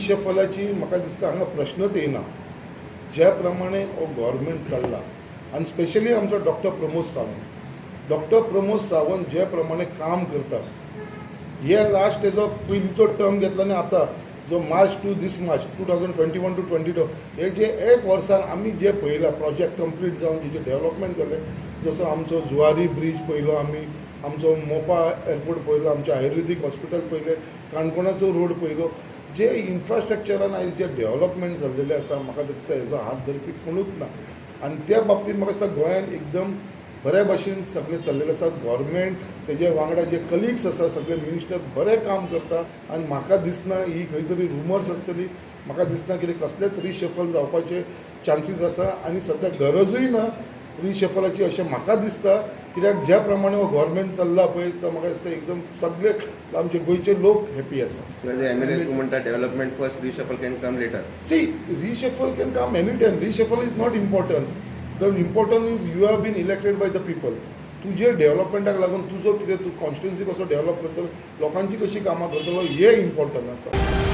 रिशफलाची म्हाका दिसता हांगा प्रश्नच येना. ज्या प्रमाणे हो गव्हर्मेंट चल्ला आनी स्पेशली आमचो डॉक्टर प्रमोद सावंत, डॉक्टर प्रमोद सावंत जे प्रमाणे काम करता, हे लास्ट तेजो पयलींचो टर्म घेतलो आनी आतां जो March to this March 2021 to 22, हे जे एक वर्सान आमी जे पळयलां, प्रोजेक्ट कंप्लीट जावन तेजें डेव्हलपमेंट जालें, जसो आमचो जुवारी ब्रीज पळयलो आमी, आमचो मोपा एअरपोर्ट पळयलो, आमचें आयुर्वेदीक हॉस्पिटल पळयलें, काणकोणाचो रोड पळयलो, जे इन्फ्रास्ट्रक्चरान आयज जे डेव्हलपमेंट जाल्लेलें आसा, म्हाका दिसता हेजो हात धरपी कोणूच ना. आनी त्या बाबतींत म्हाका दिसता गोंयान एकदम बऱ्या भाशेन सगळें चल्लेलें आसा. गव्हर्मेंट, तेजे वांगडा जे कलिग्स आसा, सगळे मिनिस्टर बरें काम करता आनी म्हाका दिसना ही खंय तरी रुमर्स आसतली. म्हाका दिसना कितें कसलेच रिशफल जावपाचे चान्सीस आसा आनी सद्या गरजूय ना रिशफलाची अशें म्हाका दिसता, कित्याक ज्या प्रमाणे हो गव्हर्मेंट चल्ला पळय, तो म्हाका दिसता एकदम सगळे आमचे गोंयचे लोक हॅपी आसा. एज एमएलए तूं म्हणटा, development first, reshuffle can come later. See, reshuffle can come anytime. Reshuffle is not important. The important is you have been elected by the people. तुजे डेव्हलपमेंटाक लागून तुजो कितें, तूं कॉन्स्टिट्युन्सी कसो डेव्हलप करतलो, लोकांची कशी कामां करतलो, हें इम्पॉर्टंट आसा.